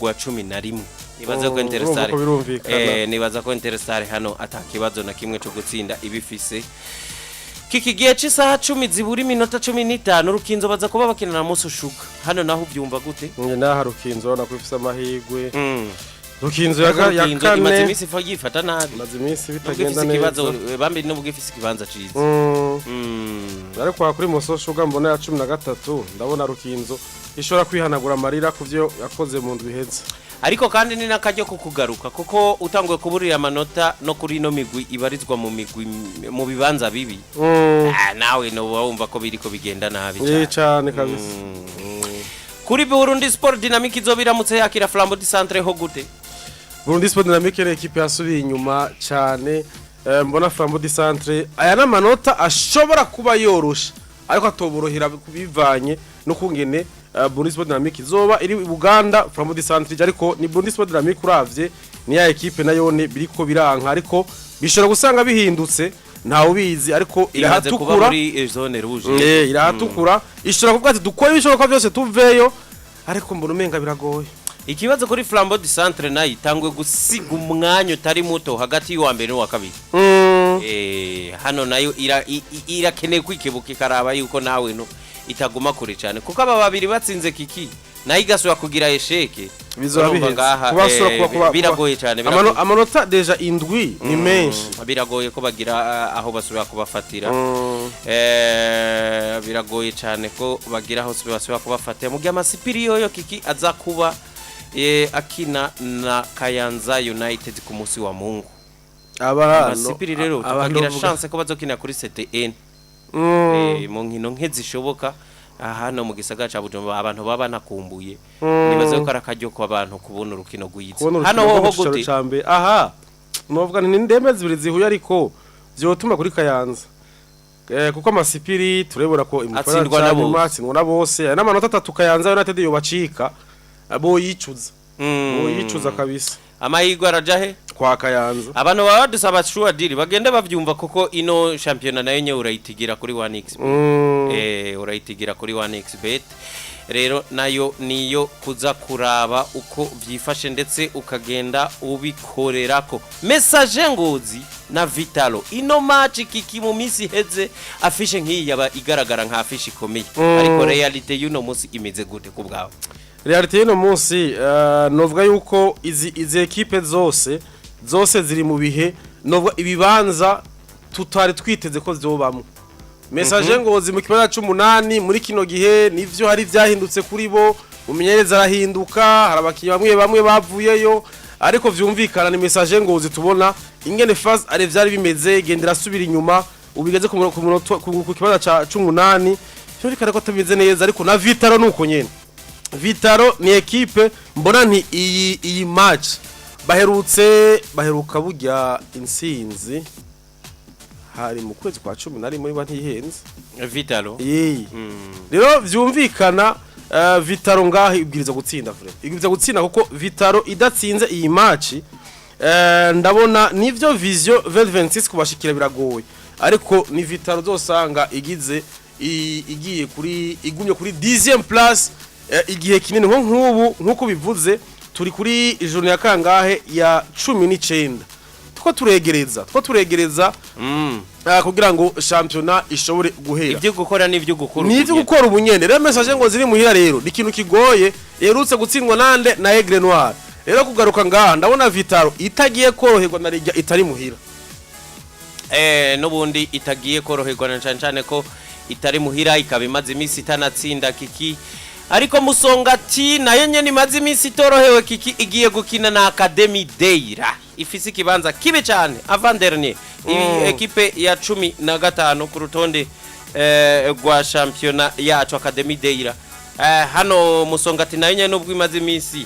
Rwa 11 nibaza ko Urumva Interstar ko birumvikana. Nibaza ko Interstar hano atakibazo na kimwe cyo gutsinda ibifise. Kiki gihe c'isaha 10 zibura iminota 15, Rukinzo baza kuba bakina na Moso Sugar. Hano naho uvyumva gute? Njye naha Rukinzo urabona ko ifise amahirwe. Rukinzo ya Rukinzo imaze kane iminsi yifata nabi. Imaze iminsi nubwo bitagenda ifise ikibazo neza. Bambi nubwo ifise ikibanza ciza. Ariko aha kuri Moso Sugar mbona ya 13, ndabona Rukinzo ishobora kwihanagura amarira ku byo yakoze mu ndwi iheze. Ariko kandi ni n'akaryo ko kugaruka, kuko utanguye kuburira amanota no kuri ino migwi ibarizwa mu migwi mu bibanza bibi. Ah, nawe no wumva ko biriko bigenda nabi cyane. Cyane kabisa. Kuri Burundi Sport Dynamic izoba iramutse yakira Flambeau du Centre ho gute? Burundi Sport Dynamic ni ekipe yasubiye inyuma cyane. Mbona Flambeau du Centre aya n'amanota ashobora kuba yorosha, ariko atoborohera bivanye no kungene Burundi Sport Dynamic izoba iri i Buganda. Flambeau du Centre ije, ariko ni Burundi Sport Dynamic uravye ni ya ekipe nayone biriko biranka, ariko bishobora gusanga bihindutse, ntawe ubizi, ariko imaze kuba irahatukura. muri zone rouge. Irahatukura, ishobora kuvuga ati dukore ibishoboka byose tuveyo, ariko mbona umenga biragoye. Ikibazo kuri Flambeau du Centre, nayo itangwe gusiga umwanya utari muto hagati y'uwa mbere n'uwa kabiri. Hano nayo irakeneye kwikebuka, ikaraba yuko nawe no itaguma kure cyane, kuko aba babiri batsinze kiki nayo igasubira kugira échec. Bizoba Urumva biheze. ngaha, Kubasura biragoye cyane, biragoye. Amanota déjà 7 ni menshi. Biragoye ko bagira aho basubira kubafatira. Biragoye cyane ko bagira aho basubira kubafatira, mu gihe amasipiri yoyo kiki aza kuba akina na Kayanza United ku munsi wa Mungu. Amasipiri rero abantu tukagira bavuga- chance ko bazokina kuri CTN. Mu nkino nke zishoboka aha hano mu gisagara ca Bujumbura abantu baba banakumbuye, nibaze ko ari akaryo kw'abantu kubona urukino rwiza. Kubona Hano urukino rwo hoho mu cicaro gute? ca mbere, aha novuga nti ni indembe zibiri zihuye, ariko vyotuma kuri Kayanza, kuko amasipiri turebura ko Atsindwa na bose. Atsindwa na bose. Aya n'amanota 3 Kayanza United yobacika, bo yicuza. Bo yicuza kabisa. Amahirwe araja he? Kwa Kayanza. Abantu baba badusaba sure deal bagende bavyumva, kuko ino shampiyona nayo nye urayitigira kuri 1x. Urayitigira kuri 1xBet rero, nayo niyo kuza kuraba uko vyifashe, ndetse ukagenda ubikorerako. Message Ngozi na Vitalo, ino match kiki mu minsi iheze affiche nk'iyi yaba igaragara nka affiche ikomeye, ariko réalité y'uno munsi imeze gute ku bwawe? Réalité y'uno munsi, novuga yuko izi ekipe zose zose ziri mu bihe novuga ibibanza tutari twiteze ko zobamwo. Message Ngozi mu kibanza c'umunani muri kino gihe, nivyo hari vyahindutse kuri bo, umenyereza arahinduka, hari abakinyi bamwe bamwe bavuyeyo, ariko vyumvikana ni Message Ngozi tubona ingene phase aller vyari bimeze, gendera asubira inyuma, ubigeze ku kibanza c'umunani, vyumvikana ko atameze neza. Ariko na Vitalo nuko nyene, Vitalo ni ekipe mbona nti iyi match baheruka burya intsinzi hari mu kwezi kwa 11 niba ntihenze. Vitalo. Yee. Rero vyumvikana, Vitalo ngaho ibwiriza gutsinda, vraiment ibwiriza gutsinda, kuko Vitalo idatsinze iyi match, ndabona nivyo Vision 2026 kubashikira biragoye, ariko ni Vitalo zosanga igize igiye kuri igumye kuri 10e place igihe kinini, nko nk'ubu nkuko bivuze turi kuri journée ya kangahe? Ya 19, two turegereza kugira ngo shampiyona ishobore guhera. Ibyo gukora n'ibyo gukora. Ni ibyo gukora ubunyene. Rero Message ngo ziri muhira rero ni ikintu kigoye, yerutse gutsindwa nande? Na Aigle Noir. Rero kugaruka ngaha ndabona Vitalo itagiye koroherwa na rijya itari muhira. N'ubundi itagiye koroherwa, na cyane cyane ko itari muhira, ikaba imaze iminsi itanatsinda kiki. Ariko Musongati nayo nyene imaze iminsi itorohewe kiki, igiye gukina na Academy Deira ifise ikibanza kibi cyane, avant dernier, ekipe ya 15 ku rutonde rwa shampiyona yacu, Academy Deira. Hano Musongati nayo nyene nubwo imaze iminsi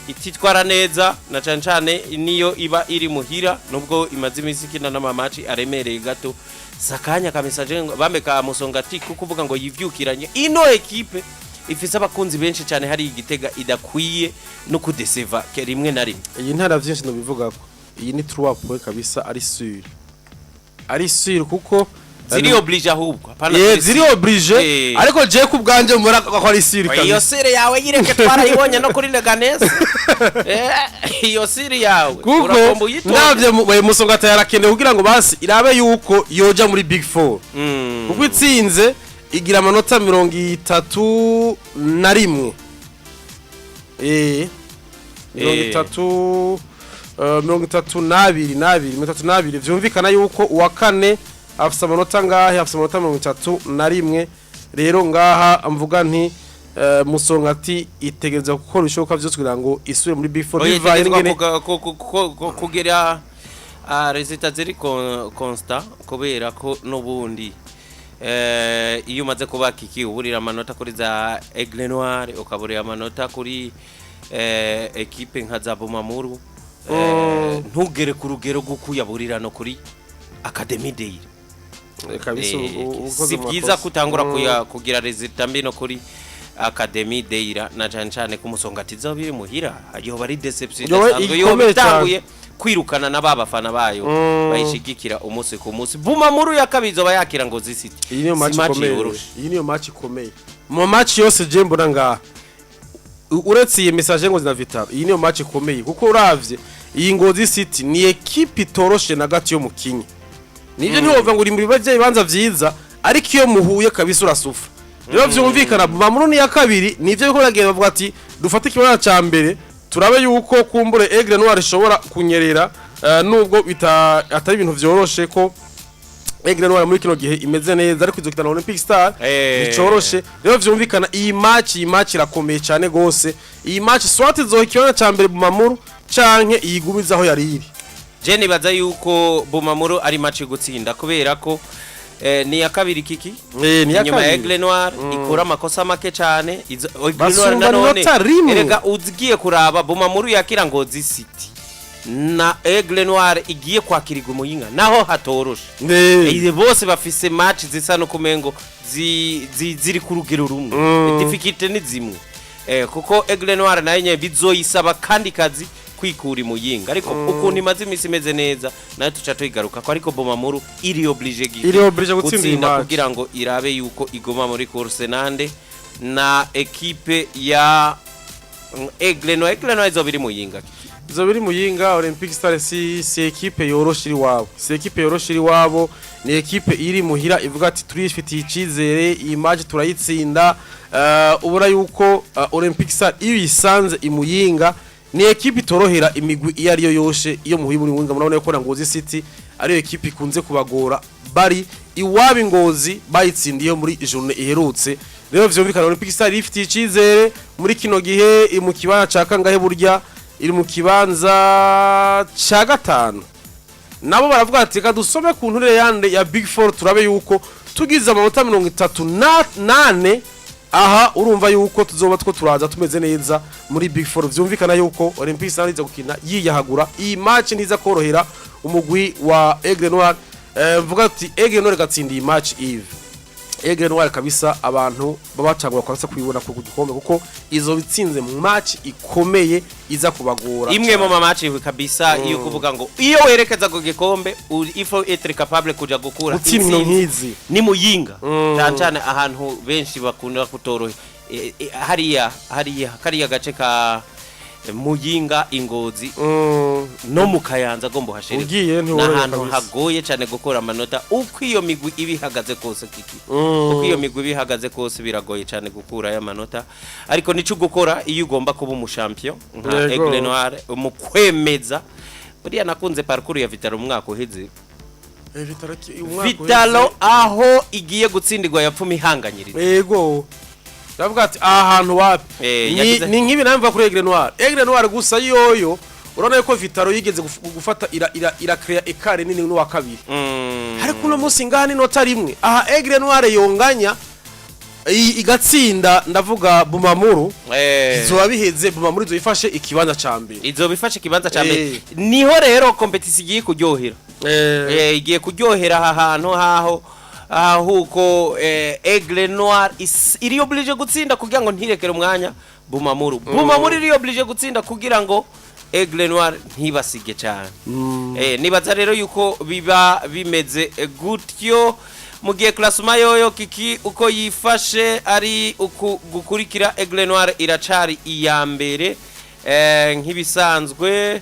ititwara neza, na cyane cyane niyo iba iri muhira, nubwo imaze iminsi ikina n'amamaci aremereye gato, sakanya ka Message bambe ka Musongati, kuko uvuga ngo yivyukiranye ino ekipe ifise abakunzi benshi cyane hari igitega idakwiye no kudeseva ke rimwe na rimwe. Iyi ntara vyinshi no bivuga ko iyi ni 3 points kabisa, ari sûr, ari sûr, kuko Ziri obligé ahubwo, apana Eh, kuri ziri sûr. obligé. Ariko je ku bwanje mbona ko ari sûr Iyo kabisa. sûr yawe yireke, twarayibonye no kuri Leganes. Iyo sûr yawe Kuko uragomba uyitonde. ndavye Musongati yarakenewe kugira ngo basi irabe yuko yoja muri Big Four, kuko itsinze igira amanota 31, mirongo itatu, 32 n'abiri, 32. Vyumvikana yuko uwa kane afise amanota ngahe? Afise amanota 31. Rero ngaha mvuga nti Musongati itegereza gukora ibishoboka vyose kugira ngo isubire muri Big Four Oya, bivaye itegerezwa n'ingene kugira résultat ziri constant, kubera ko n'ubundi iyo umaze kuba kiki uburira amanota kuri za Aigle Noir, ukaburira amanota kuri ekipe nka za Bumamuru, ntugere ku rugero rw'ukuyaburira no kuri Academy Day. Kabisa, ukoze Si mu byiza makosa. kutangura kugira résultat mbi no kuri Academy Deira, na cyane cyane ku Musongati zo biri muhira, yoba ari déception Yoba idasanzwe, yoba ikomeye itanguye kwirukana na ba bafana bayo bayishigikira umunsi ku munsi. Bumamuru ya kabiri izoba yakira Ngozi City. Iyi niyo Si match match ikomeye. yoroshe. Iyi niyo match ikomeye mu match yose je mbona ngaha, uretse iyi Message Ngozi na Vital'O. Iyi niyo match ikomeye kuko uravye iyi Ngozi City ni ekipe itoroshe na gato yo mukinyi. Nibyo, ntiwova ngo uri muri bya bibanza vyiza, ariko iyo muhuye kabisa urasufa. Rero vyumvikana Bumamuru ni ya kabiri, nivyo biko bagenda bavuga ati dufate ikibanza ca mbere, turabe yuko kumbure Aigle Noir ishobora kunyerera, nubwo bita atari ibintu vyoroshe ko Aigle Noir muri kino gihe imeze neza, ariko izokina na Olympic Star bicoroshe. Rero vyumvikana iyi match irakomeye cyane gose. Iyi match soit izoha ikibanza ca mbere Bumamuru canke iyigumiza aho yari iri. Je nibaza yuko Bumamuru ari match yo gutsinda, kubera ko ni ya kabiri kiki Ni ya inyuma ya kabiri. Aigle Noir, ikora amakosa make cyane. Izo Aigle Noir Basumba nanone inota rimwe. Erega ugiye kuraba Bumamuru yakira Ngozi City na Aigle Noir igiye kwakirirwa Muyinga, naho hatoroshe. Bose bafise match zisa no kumengo ziri ku rugero rumwe. Difficulté ni zimwe, kuko Aigle Noir nayo nyene bizoyisaba kandi kazi kwikura Imuyinga, ariko ukuntu imaze imisi imeze neza nayo tuca tuyigaruka ko, ariko Bumamuru iri obligé Iri obligé gutsinda iyi match. Kugira ngo irabe yuko iguma muri course nande na ekipe ya Aigle Noir. Aigle Noir izoba iri Muyinga. Izo biri Muyinga. Olympic Star si ekipe yoroshe iri wabo, si ekipe yoroshe iri wabo, ni ekipe iri muhira ivuga ati turifitiye icyizere, iyi match turayitsinda. Ubura yuko Olympic Star iyo isanze imuyinga ni ekipe itorohera imigwi iyo ariyo yoshe. Iyo muhuye muri Muyinga, murabona yuko na Ngozi City ariyo ekipe ikunze kubagora bari iwabo. Ingozi bayitsindiye muri journée iherutse. Rero vyumvikana Olympic Star ifitiye icyizere muri kino gihe. Iri mu kibanza ca kangahe burya? Iri mu kibanza ca gatanu. Nabo baravuga ati reka dusome ku nturire yande ya Big Four, turabe yuko tugize amanota 34 aha, urumva yuko tuzoba two turaza tumeze neza muri Big Four. Vyumvikana yuko Olympic Star iza gukina yiyahagura. Iyi match ntiza korohera umugwi wa Aigle Noir. Mvuga ati Aigle Noir gatsindiye iyi match, Yves, Aigle Noir kabisa abantu babacagura kabisa kuyibona ku gikombe, kuko izo bitsinze mu match ikomeye iza kubagora. Imwe mu ma match kabisa iyo kuvuga ngo iyo werekeza ku gikombe, il faut être capable kuja gukura gutsinda intsinzi. Nk'izi Ni Muyinga, cyane cyane ahantu benshi bakunda kutoroha. Hariya kariya gace ka Muyinga, Ingozi no mu Kayanza agomba uhashire. Ugiye ntiworohewe n'ahantu kabisa. Hagoye cyane gukora amanota uko iyo migwi iba ihagaze kose kiki. Uko iyo migwi iba ihagaze kose biragoye cyane gukura aya manota, ariko nico gukora iyo ugomba kuba umushampion nka Aigle Noir mu kwemeza. Buriya nakunze parcours ya Vital'O umwaka uheze. Vital'O umwaka Vital'O aho igiye gutsindirwa yapfuma ihanganyiriza. Yego, ndavuga ati aha hantu wapi. Ni nk'ibi namva kuri Aigle Noir. Aigle Noir gusa yoyo urabona yuko Vital'O yigeze gufata ira créer écart nini n'uwa kabiri, ariko uno munsi ngaha ni nota rimwe. Aha Aigle Noir yonganya igatsinda, ndavuga Bumamuru, izoba biheze. Bumamuru izo ifashe ikibanza ca mbere. Izo bifashe ikibanza ca mbere. Niho rero compétition igiye kuryohera. Igiye kuryohera aha hantu haho ahuko Aigle Noir iri obligé gutsinda kugira ngo ntirekere umwanya Bumamuru. Bumamuru iri obligé gutsinda kugira ngo Aigle Noir ntibasige cyane. Nibaza rero yuko biba bimeze gutyo. Mu gihe classement yoyo, Kiki, uko yifashe ari uku gukurikira: Aigle Noir iracari iya mbere, nk'ibisanzwe,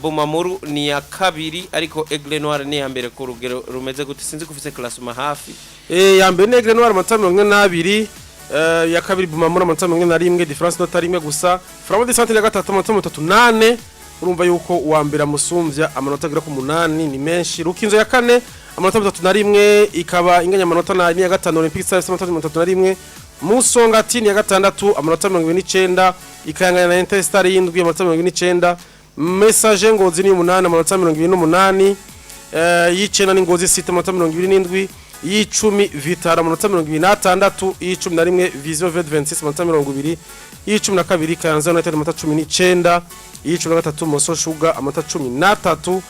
Bumamuru ni iya kabiri, ariko Aigle Noir ni iya mbere ku rugero rumeze gute? Sinzi ko ufise classement hafi. Ya mbere ni Aigle Noir, amanota 42, ya kabiri Bumamuru, amanota 41, différence nota rimwe gusa. Flambeau du Centre ya gatatu, amanota 34. Urumva yuko uwa mbere amusumvya amanota agera ku 8, ni menshi. Rukinzo ya kane, amanota 31, ikaba inganya amanota na ya gatanu Olympic Stars, amanota 31. Musongati ni ya gatandatu, amanota 29, ikayanganya na Interstar y'indwi, amanota 29. Messager Ngozi ni umunani, amanota 28. Y'icenda ni Ngozi City, amanota 27. Y'icumi Vitara, amanota 26. Y'icumi na rimwe Vision V26, amanota 20. Y'icumi na kabiri Kayanza United, amanota 19. Y'icumi na gatatu Moso Sugar, amanota 13.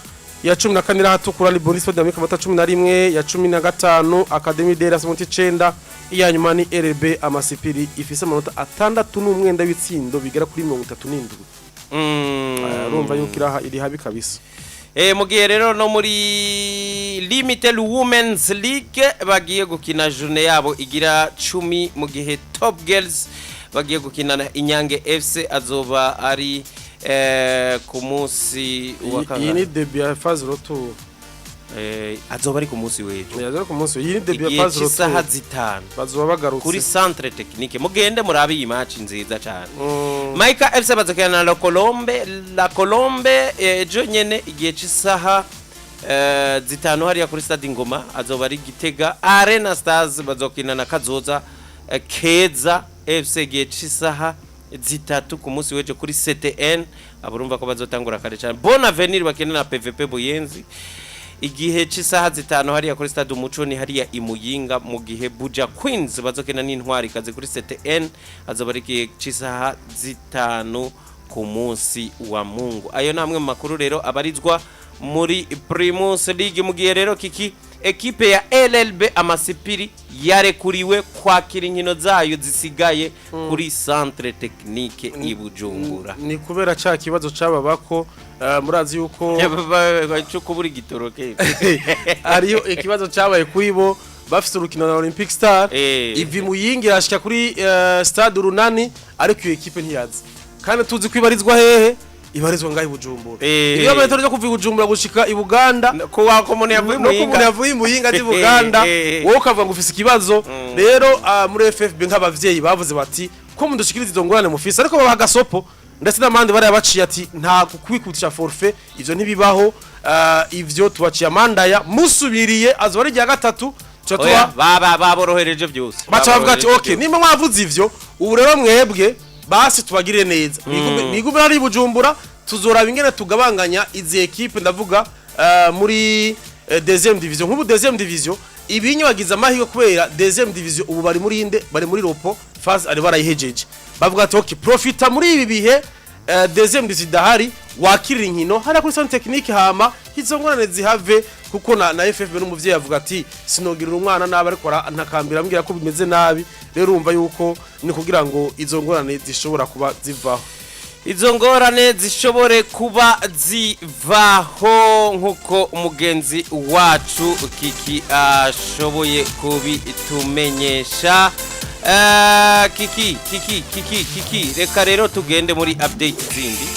Ya 14 irahatukura ni Bonus Dynamic, amanota 11. Ya 15 Academy de amanota 9. Iya nyuma ni RB Amasipiri, ifise amanota 6 n'umwenda w'itsindo bigera kuri 37. Urumva yuko iraha iri habi kabisa. Mu gihe rero no muri Limited Women's League bagiye gukina journée yabo igira 10, mu gihe Top Girls bagiye gukina na Inyange FC, azoba ari ku munsi wa Iyi ni début ya phase retour. Azoba ari ku munsi w'ejo. Yazora ku munsi, iyi ni début ya Igihe phase cy'isaha retour. 5 Bazoba bagarutse kuri centre technique. Mugende murabe iyi match nziza cyane. Maika FC bazokina na La Colombe, La Colombe ejo nyene igihe cy'isaha 5 hariya kuri stade Ingoma, azoba ari Gitega. Arena Stars bazokina na Kazoza Keza FC igihe cy'isaha 3 ku munsi w'ejo kuri CTN. Aburumva ko bazotangura kare cyane. Bon Avenir bakina na PVP Buyenzi igihe cy'isaha 5 hariya kuri stade Umuco, ni hariya imuyinga. Mu gihe Buja Queens bazokina n'Intwari kazi kuri CTN, azoba ari igihe cy'isaha 5 ku munsi wa Mungu. Ayo ni amwe mu makuru rero abarizwa muri Primus League. Mu gihe rero, Kiki, ekipe ya LLB Amasipiri yarekuriwe kwakira inkino zayo zisigaye kuri centre technique i Bujumbura. Ni kubera ca kibazo cababako, murazi yuko cyo kubura igitoro ke. Hariyo ikibazo cabaye kuri bo, bafise urukino na Olympic Star, ivi Muyingi irashika kuri stade Urunani, ariko iyo ekipe ntiyazi, kandi tuzi ko ibarizwa hehe, ibarizwa ngaho i Bujumbura. Iyo metero ryo kuva i Bujumbura gushika i Buganda, ko wako umuntu yavuye no ku muntu Muyinga yavuye i Muyinga azi Buganda, wowe ukavuga ngo ufise ikibazo. Rero muri FFB nk'abavyeyi bavuze bati ko mudushikiriza izo ngorane mufise, ariko babaha gasopo ndetse n'amande bariya baciye, ati nta kwikutisha forfait, ivyo ntibibaho. Ivyo tubaciye amandaya, musubiriye azoba ari irya gatatu tuca Oya, tuba baba baborohereje byose. Baca bavuga ati Baborohereje okay, byose. nimba mwavuze ivyo, ubu rero mwebwe basi tubagirire neza, mwigume hari i Bujumbura, tuzoraba ingene tugabanganya izi ekipe. Ndavuga muri deuxième division. Nk'ubu deuxième division ibinyo bagize amahirwe kubera deuxième division ubu bari muri inde, bari muri repos, phase aller barayihejeje. Bavuga ati okay, profita muri ibi bihe deuxième division idahari, wakirira inkino hariya kuri centre technique, hama izo ngorane zihave, kuko na FFB n'umuvyeyi avuga ati sinogirira umwana nabi, ariko ntakambira ambwira ko bimeze nabi. Rero urumva yuko ni kugira ngo izo ngorane zishobora kuba zivaho. Izo ngorane zishobore kuba zivaho nk'uko umugenzi wacu Kiki ashoboye kubitumenyesha. Kiki, Kiki, Kiki, Kiki, reka rero tugende muri update zindi.